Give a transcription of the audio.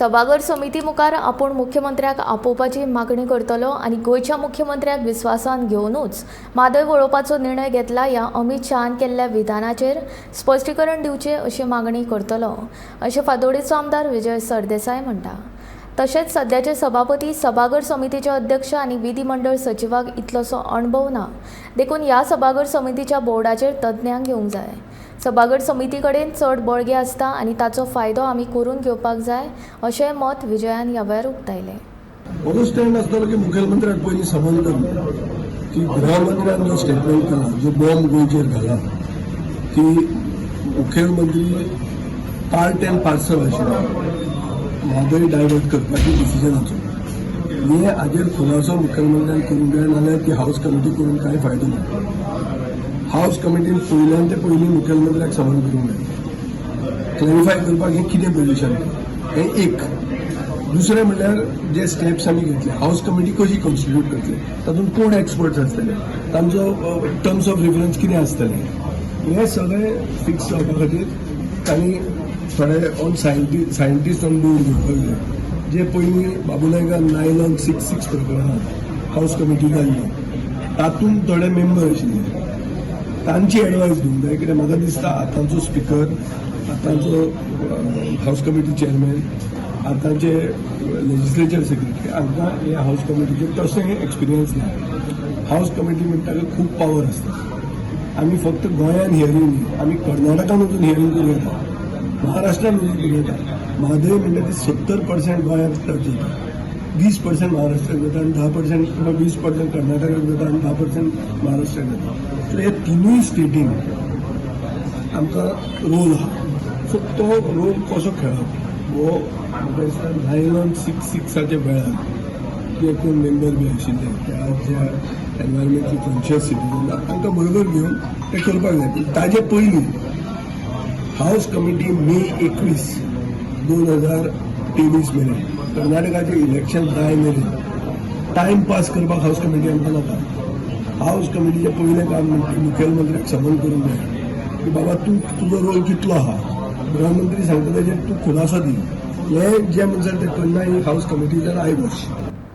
सभाघर समिती मुखार आपूण मुख्यमंत्र्याक आपोवपाची मागणी करतलो आनी गोंयच्या मुख्यमंत्र्याक विस्वासान घेवनूच म्हादय वळोवपाचो निर्णय घेतला ह्या अमीत शहान केल्ल्या विधानाचेर स्पश्टीकरण दिवचें अशी मागणी करतलो, अशें फातोडेचो आमदार विजय सरदेसाय म्हणटा. तशेंच सद्याचे सभापती, सभाघर समितीचे अध्यक्ष आनी विधिमंडळ सचिवाक इतलोसो अणभव ना, देखून ह्या सभाघर समितीच्या बोर्डाचेर तज्ञांक घेवंक जाय. सभाघर समिती कडेन चड बळगें आसता आनी ताचो फायदो आमी करून घेवपाक जाय, अशेंय मत विजयान ह्या वेळार उक्तायलें. म्हजो स्टँड आसतलो की मुखेलमंत्र्याक पयलीं समज करून की गृहमंत्र्यान जो स्टेटमेंट केला, जो बॉम्ब गोंयचेर घाला, की मुखेलमंत्री पार्ट अँड पार्सल आशिल्लो म्हादय डायवर्ट करपाची डिसिजनाचो, हे हाजेर खुलासो मुखेलमंत्र्यान करूंक जाय. नाल्यार ती हावस कमिटी करून कांय फायदो ना. हावस कमिटीन पयल्यान ते पयलीं मुखेलमंत्र्याक समज करूंक जाय, क्लॅरिफाय करपाक हें कितें पोजिशन हें. एक दुसरें म्हणल्यार जे स्टेप्स आमी घेतले, हावस कमिटी कशी कॉन्स्टिट्यूट करतले, तातूंत कोण एक्सपर्ट्स आसतले, तांचो टर्म्स ऑफ रेफरन्स कितें आसतले, हें सगळें फिक्स जावपा खातीर तांणी थोडे on scientist on board घेवपाक जाय. जे पयलीं बाबू नायकान 9166 प्रकरणांत हावस कमिटी घाल्ली, तातूंत थोडे मेंबर आशिल्ले, तांची एडवायस घेवंक जाय. कित्याक म्हाका दिसता आतांचो स्पिकर, आतांचो हावस कमिटी चेअरमॅन, आतांचे लेजिस्लेचर सेक्रेटरी हांकां हे हावस कमिटीचेर तशें एक्सपिरियन्स ना. हावस कमिटी म्हणटा ताका खूब पावर आसता. आमी फक्त गोंयान हियरींग न्ही, आमी कर्नाटकान वचून हियरींग करूं येता, महाराष्ट्रान वचून करूं येता. म्हादय म्हणटा ती 70% गोंयांत टच जाता, 20% महाराष्ट्राक जाता आनी 10% किंवा 20% कर्नाटकाक जाता आनी 10% महाराष्ट्राक जाता. तर हे तिनूय स्टेटीन आमकां रोल आहा. सो तो रोल कसो खेळप हो म्हाका दिसता 9166च्या वेळार जे कोण मेंबर बी आशिल्ले, ते आज ज्या एनवायरमेंटली कॉन्शियस सिटीजन, तांकां बरोबर घेवन ते करपाक जाय. पूण ताजे पयलीं हावस कमिटी मे 21, 2023 मेरेन, कर्नाटकाचें इलेक्शन जाय मेरेन टायम पास करपाक हावस कमिटी आमकां नाका. हावस कमिटीचें पयलें काम म्हणजे मुखेलमंत्र्याक समन करूंक जाय की बाबा, तूं तुजो रोल कितलो आहा, गृहमंत्री सांगता तेजेर तूं खुलासो दी. हें जे म्हणसर ते करना, ही हावस कमिटी जर आयवॉश.